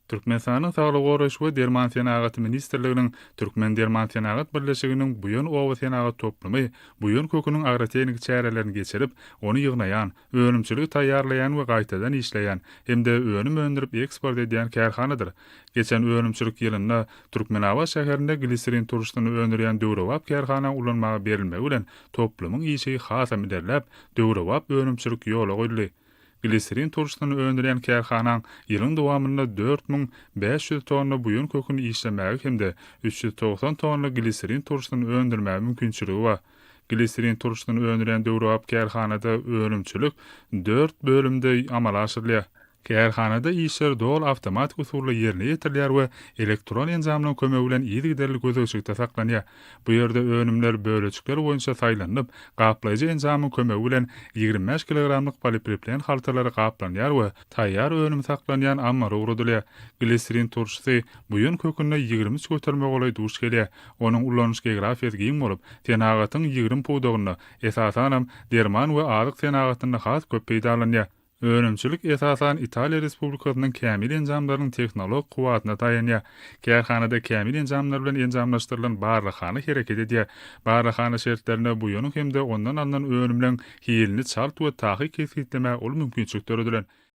Türkmenistanyň Saglygy goraýyş we derman senagaty ministrliginiň Türkmendermansenagat birleşiginiň Buýan oba senagat toplumy buýan köküniň agrotehniki çärelerini geçirip, ony ýygnaýan, önümçiligi taýýarlaýan we gaýtadan işleýän hem-de önüm öndürip eksport edýän kärhanadyr. Geçen önümçilik ýylynda Türkmenabat şäherinde gliserin turşusyny öndürýän döwrebap kärhanaň ulanmaga berilmegi bilen toplumyň işi hasam ilerläp, döwrebap önümçilik ýola goýuldy. Gliserin turşusyny öndürýän kärhanaň ýylyň dowamynda 4500 tonna buýan köküni işlemäge hem-de 390 tonna gliserin turşusyny öndürmäge mümkinçiligi bar. Gliserin turşusyny öndürýän döwrebap kärhanada önümçilik dört bölümde amala aşyrylýar. Kärhanada işler doly awtomatik usulda ýerine ýetirilýär we elektron enjamlaryň kömegi bilen yzygiderli gözegçilikde saklanýar. Bu ýerde önümler bölejikler boýunça saýlanylyp, gaplaýjy enjamyň kömegi bilen 25 kilogramlyk polipropilen haltalary gaplanýar we taýýar önüm saklanýan ammara ugradylýar. Gliserin turşusy buýan kökünde 23 göterime golaý duş gelýär. Onuň ulanyş geografiýasy giň bolup, senagatyň 20 pudagynda, esasanam, derman we azyk senagatynda has köp peýdalanýar. Önümçilik esasan Italiýa Respublikasynyň kämil enjamlarynyň tehnologik kuwwatyna daýanýar. Kärhanada kämil enjamlar bilen enjamlaşdyrylan barlaghana hereket edýär. Barlaghana şertlerinde buýanyň hem-de ondan alnan önümleň hilini çalt we takyk kesgitlemäge uly mümkinçilik döredilen.